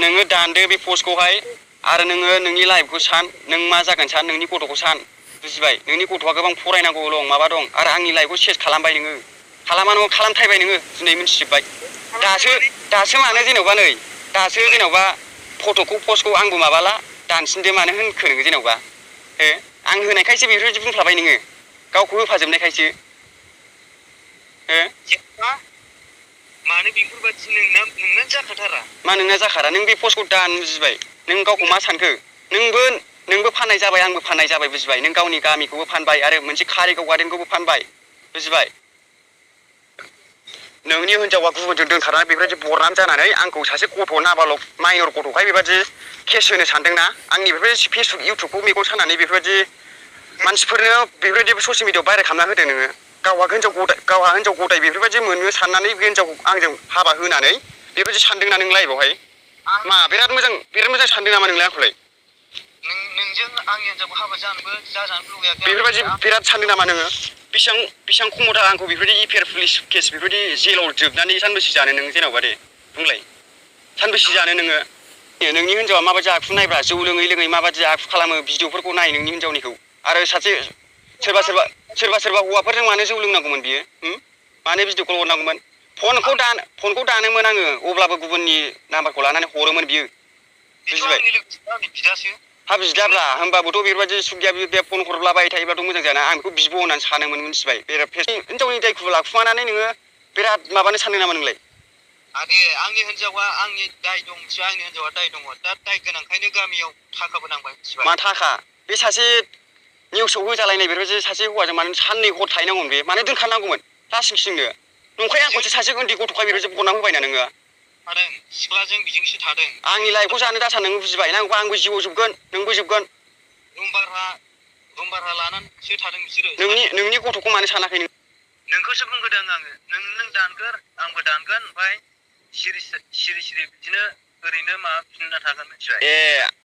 नोङो दानदो बे पस्टखौहाय आरो नोङो नोंनि लाइफखौ सान नों मा जागोन सान नोंनि गथ'खौ सान बुजिबाय नोंनि गथ'आ गोबां फरायनांगौ दं माबा दं आरो आंनि लाइफखौ चेस खालामबाय नोङो खालामा नङा खालामथायबाय नोङो दिनै मिन्थिजोब्बाय दासो मानो जेनेबा नै दासो जेनेबा फट'खौ पस्टखौ आंबो माबाला दानसिनदो मानो होनखो नोङो जेनेबा हो आं होनायखायसो बेफोरबायदि बुंफ्लाबाय नोङो गावखौ होफाजोबनायखायसो हो मानो बेफोरबायदि नोंना जाखाथारा मा नोंना जाखारा नों बे पस्टखौ दान बुजिबाय नों गावखौ मा सानखो नोंबो फाननाय जाबाय आंबो फाननाय जाबाय बुजिबाय नों गावनि गामिखौबो फानबाय आरो मोनसे कारिगाव गार्डेनखौबो फानबाय बुजिबाय नोंनि हिनजावा गुबुनजों दोनखारनानै बेफोरबायदि बरनाम जानानै आंखौ सासे गथ' नाबालक माइनर गथ'खाय बेबायदि केस होनो सानदोंना आंनि बेफोरबायदि फेसबुक इउटुबखौ मेगन सानानै बेफोरबायदि मानसिफोरनो बेफोरबायदि ससियेल मिडियाआव भाइरेल खालामना होदों नोङो गावहा हिनजाव गदाय बेफोरबायदि मोननो साननानै बे हिनजावखौ आंजों हाबा होनानै बेबायदि सानदोंना नों लाइफआवहाय मा बिराद मोजां सानदों नामा नोंलाय आंखौलाय नोंजों आंनि हिनजावखौ हाबा जाजानो लुगैयाखै बेफोरबायदि बिराद सानदों नामा नोङो बेसेबां खमथा आंखौ बेफोरबायदि इफेयार पुलिस केस बेफोरबायदि जेलाव जोबनानै सानबेसे जानो नों जेन'बा दे बुंलाय सानबेसे जानो नोङो नोंनि हिनजावा माबायदि आखु नायब्रा जौ लोङै माबायदि आखु खालामो भिडिअफोरखौ नाय नोंनि हिनजावनिखौ आरो सासे सोरबा हौवाफोरजों मानो जौ लोंनांगौमोन बियो मानो भिडिअ कल हरनांगौमोन फनखौ दानोमोन आङो अब्लाबो गुबुननि नाम्बारखौ लानानै हरोमोन बियो बुजिबाय हा बिदाब्रा होमबाबोथ' बेफोरबायदि सुख गैया बे फन हरलाबाय थायोबाथ' मोजां जायाना आं बेखौ बिब' होननानै सानोमोन मिथिबाय हिनजावनि दायखौ लाखुमानानै नोङो बिराद माबानो सानदों नामा नोंलाय आंनि हिनजावा आंनि दाय दं आंनि हिनजावा दाय दङ दा दाय गोनांखायनो गामियाव थाखाबो नांबाय मा थाखा बे सासे निउसाव होजालायनाय बेफोरबायदि सासे हौवाजों मानो साननै हर थाहैनांगौमोन बे मानो दोनखानांगौमोन लासिं सिंनो नंखाय आंखौसो सासे उन्दै गथ'खाय बेफोरबायदि बरनाम होबायना नोङो थादों सिख्लाजों बिजोंसो थादों आंनि लाइफखौ जानो दासान नोङो बुजिबाय नांगौबा आंबो जिउआव जोबगोन नोंबो जोबगोन रुम भारा लानानैसो थादों बिसोरो नोंनि गथ'खौ मानो सानाखै नोंखौसो बुंहोदों आङो नों दानगोर आंबो दानगोन ओमफ्राय सिरि बिदिनो ओरैनो माबाफिनना थागोन मिथिबाय ए